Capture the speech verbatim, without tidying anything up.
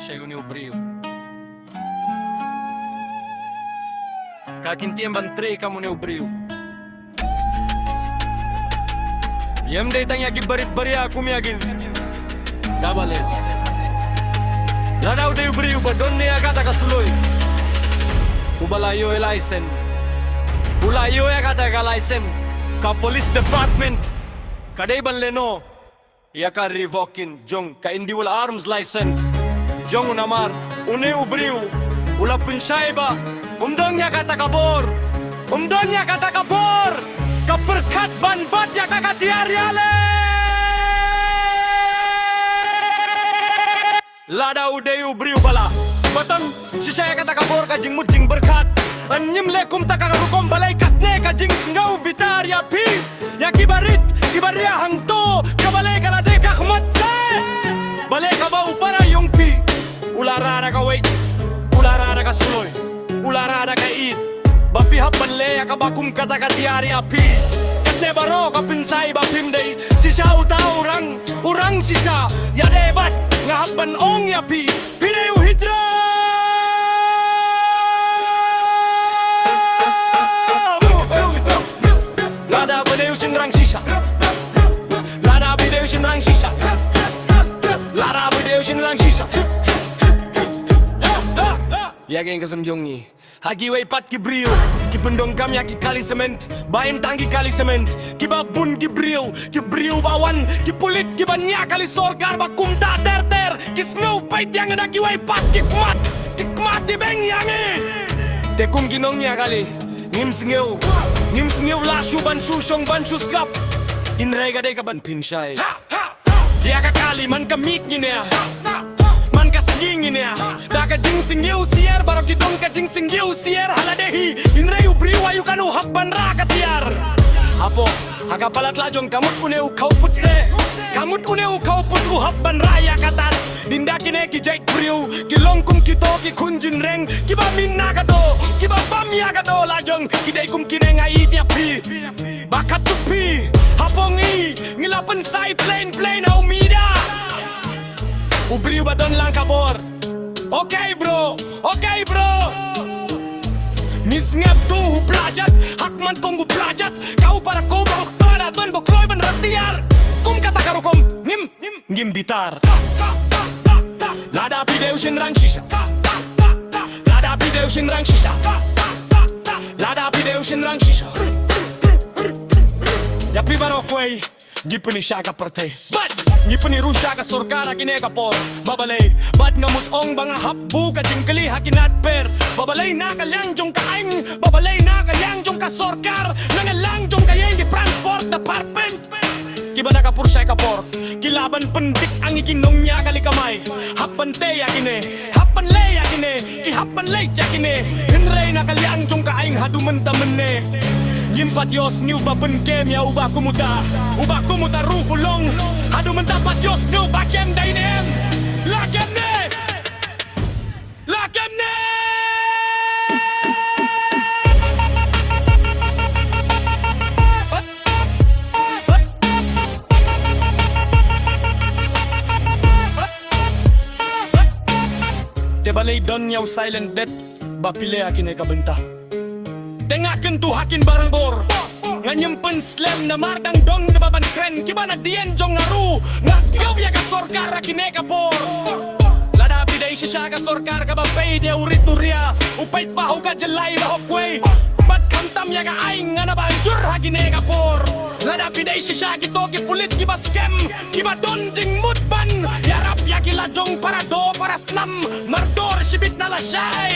Sha une u briew. Ka kynti em ban trei kam une u briew. Ym dei tang ïa ki barit baria kum ïa ki. Kaba leh. Lada u dei u briew ba don ne ïa kata ka suloi, uba la ïoh ïa license. U la ïoh ïa kata ka license. Ka police department ka dei ban leh noh ïa ka revoking jong ka individual arms license jong u, namar une u briew u la pynshai ba um don ïa kata ka bor. Um don ïa kata ka bor. Ka pyrkhat ban bat ïa ka ka tiar ïa leh. Lada u dei u briew ba la baton shisha ïa kata ka bor ka jingmut jingpyrkhat. Ngim leh kumta ka rukom, balei katne ka jingsngew bitar ïa phi, ïa ki barit ki baria hangto? Kaba leh ka la dei ka khmat se, balei kaba u para ïong phi u la rah da kawei, u la rah da ka suloi, u la rah da ka ïit, ba phi hap ban leh ïa kaba kum kata ka tiar ïa phi. Katne baroh ka pynshai ba phim dei shisha uta u rang, u rang shisha. Ïa dei bad nga hap ban ong ïa phi, phi dei u hijrah. Lada phi dei u shynrang shisha, lada phi dei u shynrang shisha, lada phi dei u shynrang shisha. Ïa ka ïing ka sem jong ngi, ha kiwei pat ki briew ki pyndonkam ïa ki kali cement, ba im tang ki kali cement. Kiba bun ki briew, ki briew ba wan, ki pulit kiba ñiah kali sorkar ba kumta ter ter, ki sngew peit ïa ngi da kiwei pat ki khmat, ki khmat ibeiñ ïa ngi. Te kum ki nongñiah kali, ngim sngew, ngim sngew lah shuh ban shu shong ban shu sngap. Hynrei ka dei kaban pynshai ïa ka kali man ka miet ngin ïa, man ka sngi ngin ïa. Da ka jingsngewsih baroh ki don ka jingsngewsih ha lade hi. Hynrei u briew aïu kan u hap ban rah ka tiar? Hapoh, ha ka palat la jong ka mut une u khawput se, ka mut une u khawput u hap ban rah ïa ka tat. Ynda kine ki jait briew ki long kum kito ki khun jingreng kiba mih na ka doh, kiba bam ïa ka doh la jong, ki dei kum kine nga ïeit ïa phi. Ba katto phi, hapoh ngi, ngi la pynshai plain plain ha u media. U briew ba don lang ka bor. Okay bro, okay bro. Ngi sngap tu u pla jat, hak man kong u pla jat. Ka u para ko ba u para don ba kloi ban rah tiar. Kum kata ka rukom, ngim, ngim bitar. Lada phi dei u shynrang shisha, lada phi dei u shynrang shisha, lada phi dei u shynrang shisha. Ïa phi baroh kawei, ngi pyni sha ka pyrthei bad ngi pyni ruh sha ka sorkar ha kine ka por. Ba balei bad nga mut ong ba nga hap buh ka jingkylli ha ki natper. Ba balei na ka liang jong ka aiñ, ba balei na ka liang jong ka sorkar, na ka liang jong ka ïing ki transport department, kiba na ka por sha ka por ki lah ban pyndik ha ngi ki nongñiah kali kamai. Hap ban tei ïa kine, hap ban leh ïa kine, ki hap ban leh ïa kine. Hynrei na ka liang jong ka aiñ haduh mynta mynne, ngim pat ïohsngew ba pynkem ïa uba kum uta, uba kum uta ruh u long. Haduh mynta pat ïohsngew ba kem dei ne em? La kem ne? La kem ne? Te balei don ïa u silent death ba phi leh ha kine ka bynta? Te nga kyntu ha kin baroh bor, nga ñiewpynslem namar dang don kiba ban kren, kiba na dien jong nga ruh. Nga sngap ïa ka sorkar ha kine ka por. Lada phi dei shisha ka sorkar kaba peit ïa u rit u ria, u peit ba ha u ka jyllai ba ha u kawei, bad khamtam ïa ka aiñ, nga na ba jur ha kine ka por. Lada phi dei shisha kito ki pulit kiba skhem, kiba don jingmut ban ïarap ïa ki la jong para doh para snam, mardor shibit na lashai.